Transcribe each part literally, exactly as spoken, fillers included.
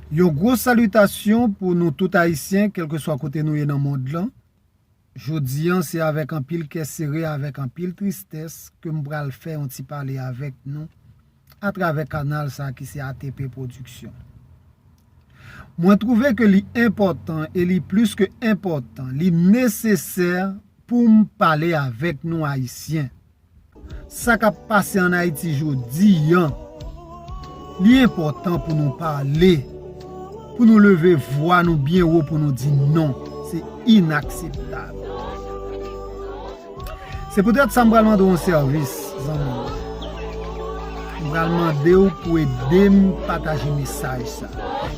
Yon gwo salitasyon pou nou tout Ayisyen, kèlkeswa kote nou ye nan mond lan. Jodi an, se avèk anpil kè sere, avèk anpil tristès ke m pral fè yon ti pale avèk nou atravè kanal sa ki se A T P Pwodiksyon. Mwen twouve ke li enpòtan e li plis ke enpòtan, li nesesè pou m pale avèk nou Ayisyen. Sa k ap pase ann Ayiti jodi an, li enpòtan pou nou pale, pou nou leve vwa nou byen wo pou nou di non, se inakseptab. Se poutèt sa m pral mande w yon sèvis, zanmi m. M pral mande w pou ede m pataje mesaj sa.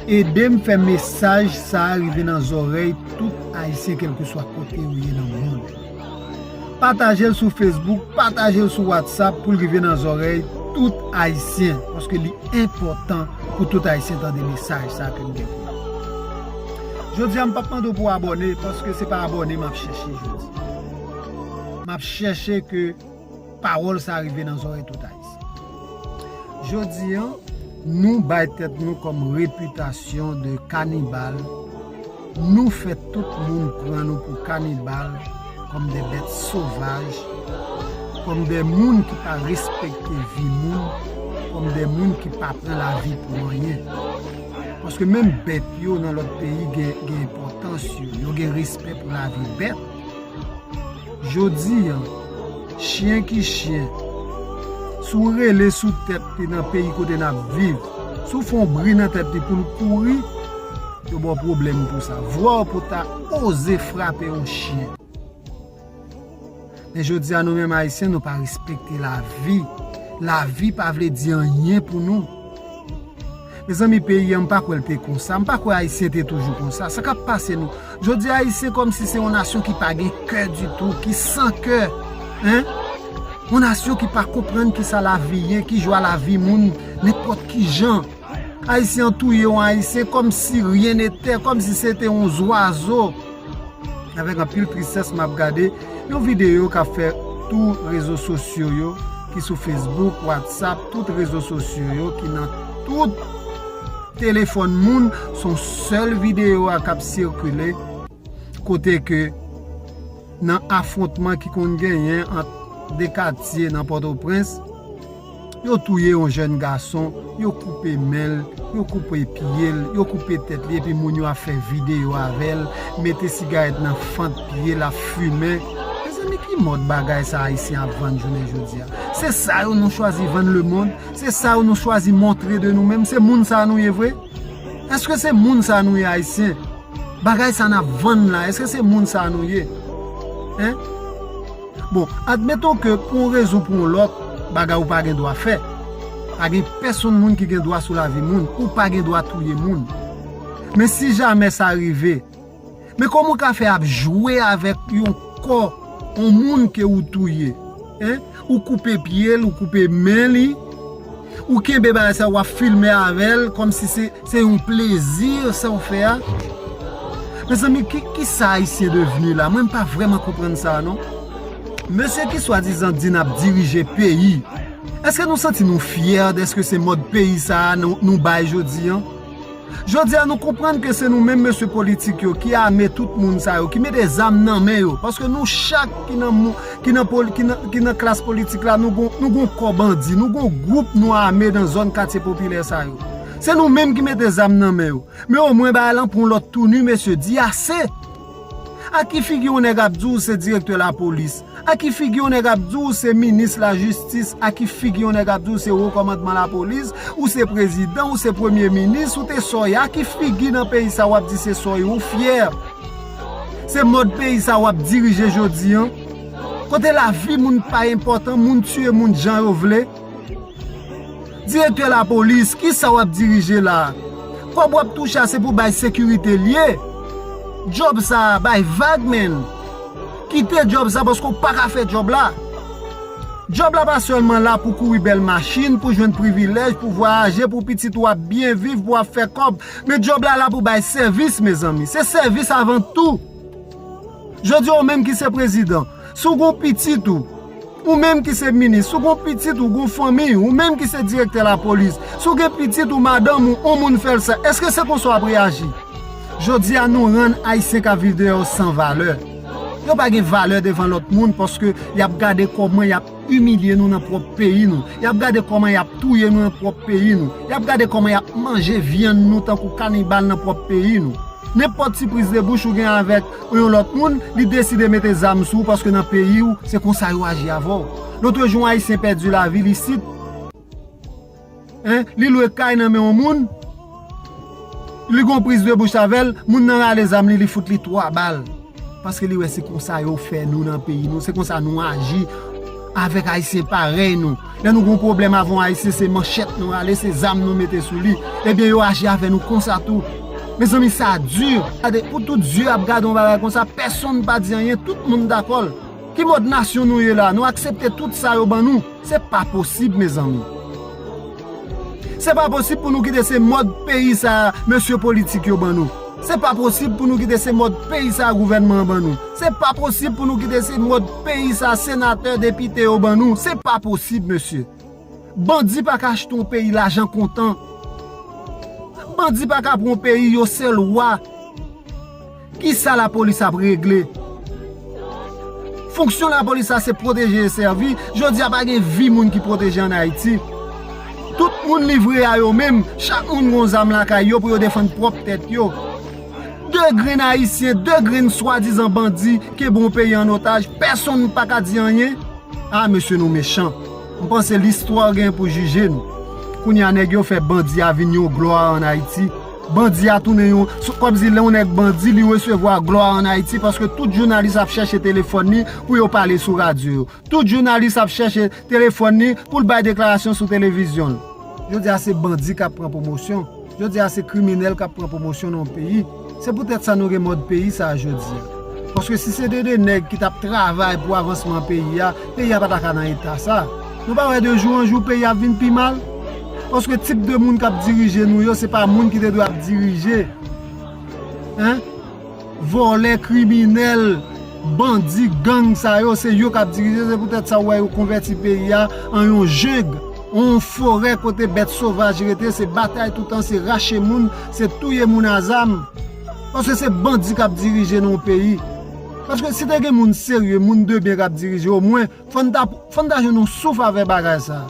Ede m fè mesaj sa rive nan zòrèy tout Ayisyen, kèlkeswa kote ou ye nan mond. Pataje l sou Facebook, pataje l sou WhatsApp pou l rive nan zòrèy tout Ayisyen, paske li enpòtan pou tout Ayisyen tande mesaj sa ke m gen pou yo. Jodi a, m p ap mande w pou w abòne, paske se pa abòne m ap chèche jodi. M ap chèche ke pawòl sa rive nan zòrèy tout Ayisyen. Jodi an, nou bay tèt nou kòm repitasyon de kanibal. Nou fè tout moun pran nou pou kanibal, kòm de bèt sovaj, kòm de moun ki pa respekte vi moun, kòm de moun ki pa pran lavi pou anyen. Paske menm bèt yo nan lòt peyi gen, gen enpòtans yo, yo gen respè pou lavi bèt. Jodi an, chen ki chen, si w rele sou tèt li nan peyi kote n ap viv, si w fè yon bri nan tèt li pou l kouri, yo ba w pwoblèm pou sa. Vwa w pou ta oze frape yon chen. Men jodi a, nou menm Ayisyen, nou pa respekte lavi. Lavi pa vle di anyen pou nou. Mezanmi, peyi an, m pa kwè l te konsa. M pa kwè Ayisyen te toujou konsa. Sa k ap pase nou? Jodi a, Ayisyen kòmsi se yon nasyon ki pa gen kè ditou, ki san kè. Hein? Yon nasyon ki pa konprann kisa lavi ye, ki jwa lavi moun, nenpòt ki jan. Ayisyen an touye yon Ayisyen kòmsi rien n'était, kòmsi se te yon zwazo. Avèk anpil tristès, m ap gade yon videyo k ap fè tou rezo sosyo yo, ki sou Facebook, WhatsApp, tout rezo sosyo yo, ki nan tout telefòn moun, se yon sèl videyo a k ap sikile, kote ke nan afwontman ki konn genyen ant de katye nan Pòtoprens, yo touye yon jèn gason, yo koupe men l, yo koupe pye l, yo koupe tèt li, epi moun yo ap fè videyo avè l, mete sigarèt nan fant pye l, ap fimen. Mezanmi, ki mòd bagay sa Ayisyen ap vann jounen jodi a? Se sa yo nou chwazi vann lemonn? Se sa yo nou chwazi montre de nou menm? Se moun sa nou ye vre? Èske se moun sa nou ye, Ayisyen? Bagay sa n ap vann la, èske se moun sa nou ye? Hein? Bon, admeton ke pou yon rezon pou yon lòt, bagay ou pa gen dwa fè. Pa gen pèsonn moun ki gen dwa sou lavi moun, ou pa gen dwa touye moun. Men si jamè sa rive, men kòman w ka fè ap jwe avèk yon kò yon moun ke ou touye? Hein? Ou koupe pye l, ou koupe men li, ou kenbe bagay sa, w ap filme avè l, kòmsi se, se yon plezi sa w fè a. Mezanmi, ki, ki sa Ayisyen devni la? Mwen, m pa vrèman konprann sa, non. Mesye ki swadizan di n ap dirije peyi, èske nou santi nou fyè dèske se mòd peyi sa a nou, nou bay jodi an? Jodi a, nou konprann ke se nou menm mesye politik yo ki ame tout moun sa yo, ki mete zam nan men yo. Paske nou chak ki nan mou-, ki nan poli-, ki nan, ki nan klas politik la, nou gon, nou gon kò bandi, nou gon gwoup nou ame nan zòn katye popilè sa yo. Se nou menm ki mete zam nan men yo. Men omwen bagay lan pran yon lòt touni, mesye, di ase. A ki figi yon nèg ap di w se direktè lapolis? A ki figi yon nèg ap di w se minis lajistis? A ki figi yon nèg ap di w se wo kòmandman lapolis? Ou se prezidan, ou se premye minis, ou te sa w ye? A ki figi nan peyi sa w ap di se sa w ye? Ou fyè? Se mòd peyi sa w ap dirije jodi an? Kote lavi moun pa enpòtan, moun tiye moun jan yo vle? Direktè lapolis, kisa w ap dirije la a? Kòb w ap touche a se pou bay sekirite l ye. Djòb sa a bay vag, menn. Kite djòb sa paske w pa ka fè djòb la. Djòb la pa sèlman la pou kouri bèl machin, pou jwenn privilèj, pou vwayaje, pou pitit ou ap byen viv, pou w ap fè kòb. Men djòb la la pou bay sèvis, mezanmi. Se sèvis avan tou. Jodi a, ou menm ki se prezidan, si w gon pitit ou, Ou menm ki se minis, si w gen pitit, ou gen fanmi, ou menm ki se direktè lapolis, si w gen pitit ou madanm ou, yon moun fè l sa, èske se konsa w ap reyaji? Jodi a, nou rann Ayisyen k ap viv deyò san valè. Yo pa gen valè devan lòt moun paske y ap gade kòman y ap imilye nou nan pwòp peyi nou. Y ap gade kòman y ap touye nou nan pwòp peyi nou. Y ap gade kòman y ap manje vyann nou tankou kanibal nan pwòp peyi nou. Nenpòt ti priz de bouch ou gen avèk yon lòt moun, li deside mete zam sou ou paske nan peyi w, se konsa yo aji avè w. Lotrejou, yon Ayisyen pèdi lavi l isit. Hein? Li lwe kay nan men yon moun, li gon priz de bouch avè l, moun nan rale zam li, li fout li twa bal. Paske li wè se konsa yo fè nou nan peyi nou, se konsa nou aji avèk Ayisyen parèy nou. Lè nou gon pwoblèm avè yon Ayisyen, se manchèt nou rale, se zam nou mete sou li. Ebyen, yo aji avè nou konsa tou. Mezanmi, sa di. Gade, pou tout zye ap gade yon bagay konsa, pèsonn pa di anyen, tout moun dakò l. Ki mòd nasyon nou ye la? Nou aksepte tout sa yo ban nou? Se pa posib, mezanmi. Se pa posib pou nou kite se mòd peyi sa a mesye politik yo ban nou. Se pa posib pou nou kite se mòd peyi sa a gouvènman an ban nou. Se pa posib pou nou kite se mòd peyi sa a senatè, depite yo ban nou. Se pa posib, mesye. Bandi pa ka achte yon peyi lajan kontan. Bandi pa ka pran yon peyi yon sèl wa. Kisa lapolis ap regle? Fonksyon lapolis la se pwoteje e sèvi. Jodi a pa gen vi moun ki pwoteje ann Ayiti. Tout moun livre a yo menm. Chak moun gon zam lakay yo pou yo defann pwòp tèt yo. De grenn Ayisyen, de grenn swadizan bandi kenbe yon peyi an otaj, pèsonn pa ka di anyen. Ah, mesye, nou mechan. M panse listwa gen pou jije nou. Kounye a, nèg yo fè bandi a vin yon glwa ann Ayiti. Bandi a tounen yon, sou, kòmsi lè yon nèg bandi, li resevwa glwa ann Ayiti, paske tout jounalis ap chèche telefòn li pou yo pale sou radyo yo. Tout jounalis ap chèche telefòn li pou l bay deklarasyon sou televizyon l. Jodi a, se bandi k ap pran pwomosyon. Jodi a, se kriminèl k ap pran pwomosyon nan yon peyi. Se poutèt sa nou gen mòd peyi sa a jodi a. Paske si se de, de nèg ki t ap travay pou avansman peyi a, peyi a pa ta ka nan eta sa. Nou pa wè de jou an jou peyi ap vin pi mal? Paske tip de moun k ap dirije nou yo, se pa moun ki te dwe ap dirije. Hein? Vòlè, kriminèl, bandi, gang sa yo, se yo k ap dirije. Se poutèt sa w wè yo konvèti peyi a an yon jeng, yon forè kote bèt sovaj rete, se batay toutan, se rache moun, se touye moun a zam. Paske se bandi k ap dirije nan yon peyi. Paske si te gen moun serye, moun de byen k ap dirije, omwen, fò n ta, fò n ta jwenn yon souf avè bagay sa.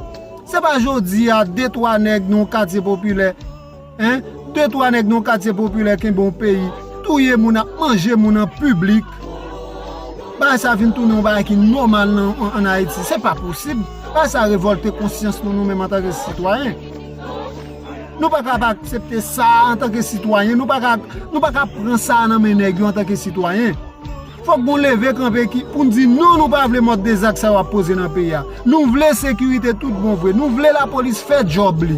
Se pa jodi a, de twa nèg nan yon katye popilè, hein? De twa nèg nan yon katye popilè kenbe yon peyi, touye moun, ap manje moun an piblik. Bagay sa vin tounen yon bagay ki nòmal nan, an, ann Ayiti. Se pa posib. Bagay sa revòlte konsyans nou, nou menm antanke sitwayen. Nou pa ka pa aksepte sa antanke sitwayen. Nou pa ka, nou pa ka pran sa nan men nèg yo antanke sitwayen. Fòk gon leve kanpe ki, pou n di non, nou pa vle mòd de zak sa yo ap poze nan peyi a. Nou vle sekirite tout bon vre. Nou vle lapolis fè djòb li.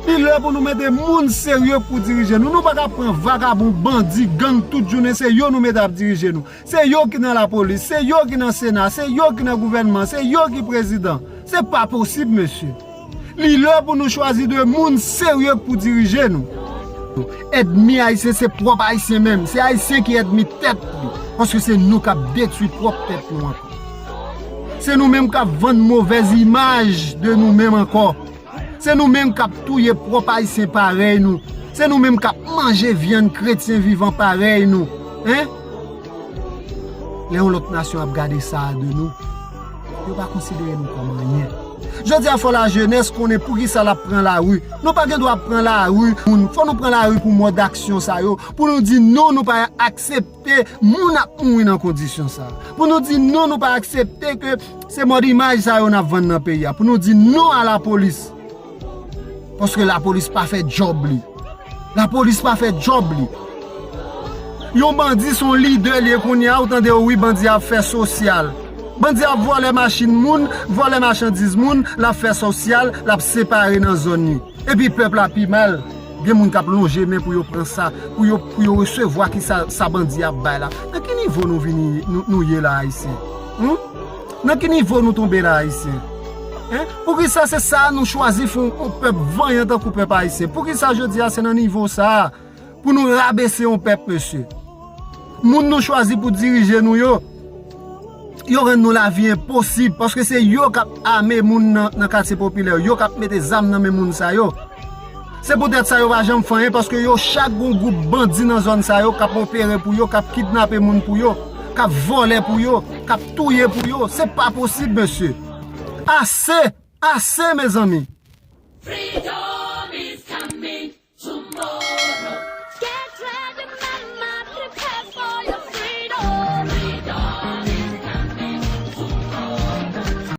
Li lè pou nou mete moun serye pou dirije nou. Nou pa ka pran vagabon, bandi, gang tout jounen, se yo nou mete ap dirije nou. Se yo ki nan lapolis, se yo ki nan Sena, se yo ki nan gouvènman, se yo ki prezidan. Se pa posib, mesye. Li lè pou nou chwazi de moun serye pou dirije nou. Ènmi ayisyen se pwòp ayisyen menm. Se ayisyen ki ènmi tèt li. Paske se nou k ap detwi pwòp tèt nou ankò. Se nou menm k ap vann movèz imaj de nou menm ankò. Se nou menm k ap touye pwòp ayisyen parèy nou. Se nou menm k ap manje vyann kretyen vivan parèy nou. Hein? Lè yon lòt nasyon ap gade sa a de nou, yo pa konsidere nou kòm anyen. Jodi a, fò lajenès konnen poukisa l ap pran lari. Nou pa gen dwa ap pran lari moun. Fò nou pran lari pou mòd aksyon sa yo. Pou nou di non, nou pa aksepte moun ap mouri nan kondisyon sa. Pou nou di non, nou pa aksepte ke se mòd imaj sa yo n ap vann nan peyi a. Pou nou di non a lapolis. Paske lapolis pa fè djòb li. Lapolis pa fè djòb li. Yon bandi se yon lidè li ye kounye a, ou tande yo, wi, bandi ap fè sosyal. Bandi ap vòlè machin moun, vòlè machandiz moun, l ap fè sosyal, l ap separe nan zòn li. Epi pèp la pi mal, gen moun k ap lonje men pou yo pran sa, pou yo, pou yo resevwa ki sa, sa bandi ap bay la. Nan ki nivo nou vini, nou, nou ye la, Ayisyen? Hmm? Nan ki nivo nou tonbe la, Ayisyen? Hein? Poukisa se sa nou chwazi fè yon, yon pèp vanyan tankou pèp ayisyen? Poukisa jodi a se nan nivo sa a pou nou rabese yon pèp, mesye? Moun nou chwazi pou dirije nou yo, Yo rann nou lavi enposib, paske se yo k ap ame moun nan, nan katye popilè yo, yo k ap mete zam nan men moun sa yo. Se poutèt sa yo pa janm fè anyen, paske yo chak gon gwoup bandi nan zòn sa yo k ap opere pou yo, k ap kidnape moun pou yo, k ap vòlè pou yo, k ap touye pou yo. Se pa posib, mesye. Ase, ase, mezanmi.